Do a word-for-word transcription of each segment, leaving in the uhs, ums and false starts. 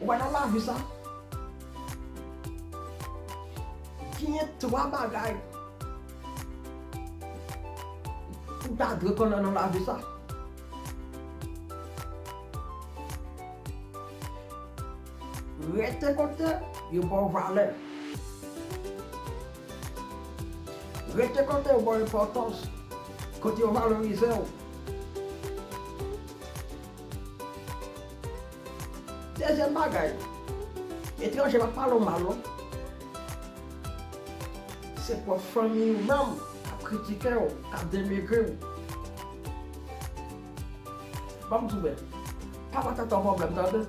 Ou wè nan lavi sa, genyen twa bagay ou ta dwe konnen nan lavi sa. Rete kote yo ba w valè. Rete kote yo ba w enpòtans. Kote yo valorize w. Dezyèm bagay, etranje p ap pale w mal non. Se pwòp fanmi w menm k ap kritike w, k ap denigre w. Ban m di w, pa ba tèt ou pwoblèm, tande.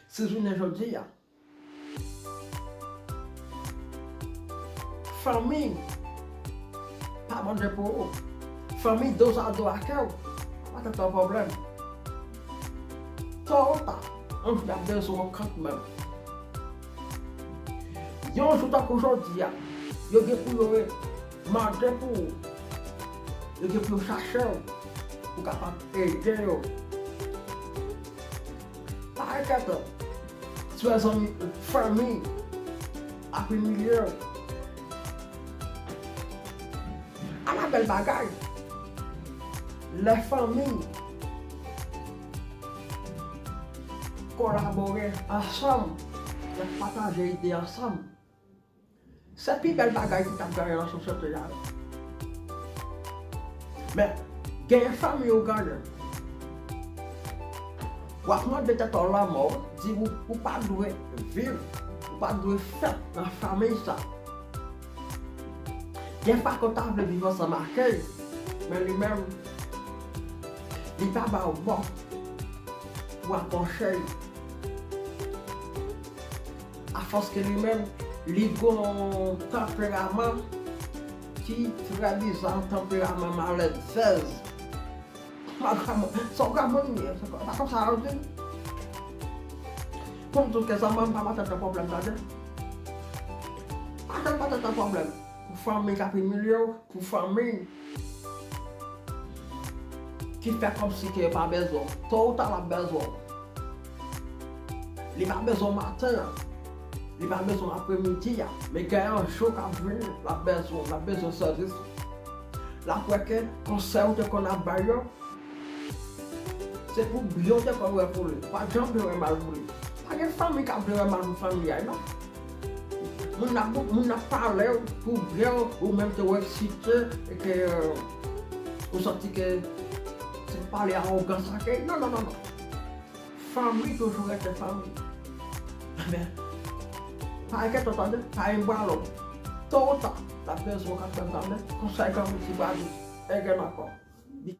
Si jounen jodi a, fanmi pa mande pou ou, fanmi dozado ak ou, pa tèt ou pwoblèm. To ou ta, yon jou y ap bezwen w kanmenm. Yon jou tankou jodi a, yo gen pou yo mande pou ou, yo gen pou yo chache w pou kapab ede yo. Pa enkyete, si w wè zanmi, fanmi ap imilye w, ala bèl bagay lè fanmi kolabore ansanm, y ap pataje ide ansanm. Se pi bèl bagay ki t ap genyen nan sosyete a. Men, genyen fanmi ou genyen, w ap mande tèt ou lanmò, di ou, ou pa dwe viv, ou pa dwe fèt nan fanmi sa. Gen pa ke w ta vle viv ansanm ak li, men li menm, li pa ba w bò pou apwoche l. Afòs ke li menm, li gon tanperaman ki trè biza, yon tanperaman malèzèz. Sa w granmoun ye, se pa konsa yo di. Pou m di w ke zanmi m pa ba tèt ou pwoblèm, tande. Pa janm ba tèt ou pwoblèm pou fanmi k ap imilye w, pou fanmi ki fè kòmsi ke yo pa bezwen w. To ou ta l ap bezwen w. Li pa bezwen w maten an. Li pa bezwen w apremidi a. Men gen yon jou k ap vini, l ap bezwen w, l ap bezwen sèvis ou. L ap wè ke konsèy ou te konn ap bay yo, se pou byen ou te konn wè pou li. Ou pa janm vle wè mal pou li. Pa gen fanmi k ap vle wè mal pou fanmi a, non. Moun nan, moun nan pale w pou byen w, ou menm tou ou eksite, e ke, euh, ou santi ke se pale awogans sa ke, non, non, non, non. Fanmi toujou rete fanmi. Men, pa enkyete w tande, pa enbwale w. To ou ta, l ap bezwen w kanmenm, tande. Konsèy granmoun ti bwa di, e gen ankò.